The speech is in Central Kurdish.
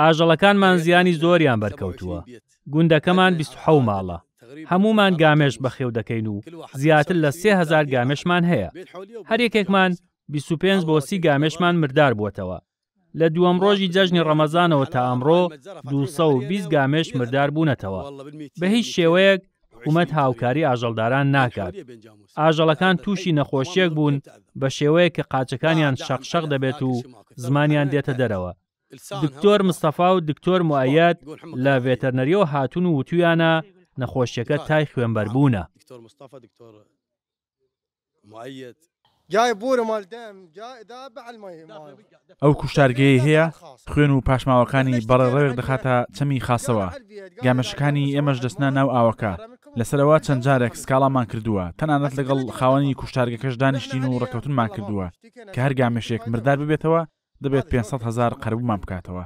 ئاژەڵەکانمان زیانی زۆریان بەرکەوتووە، گوندەکەمان 27 ماڵە، هەموومان گامێش بەخێو دەکەین و زیاتر لە 3000 گامێشمان هەیە، هەر یەکێکمان 25 بۆ 30 گامێشمان مردار بووەتەوە. لە دووەم ڕۆژی جەژنی ڕەمەزانەوە تا ئەمڕۆ 220 گامێش مردار بوونەتەوە. بە هیچ شێوەیەک حکومەت هاوکاری ئاژەڵداران ناکات. ئاژەڵەکان تووشی نەخۆشییەک بوون بە شێوەیەک کە قاچەکانیان شەق شەق دەبێت و زمانیان دێتە دەرەوە. دکتۆر مستەفا و دکتۆر موئەیەد لە ڤێتەرنەریەوە هاتوون و وتوویانە نەخۆشیەکە تای خوێنبەربوونە. ئەو کوشتارگەیەی هەیە خوێن و پاشماوەکانی بە ڕێڕەوێک دەخاتە چەمی خاسەوە، گامێشەکانی ئێمەش دەچنە ناو ئاوەکە، لەسەرەوە چەند جارێک سکاڵامان کردووە، تەنانەت لەگەڵ خاوەنی کوشتارگەکەش دانیشتین و ڕێککەوتنمان کردووە کە هەر گامێشێک مردار ببێتەوە دەبێت 500 هەزار قەرەبوومان بکاتەوە.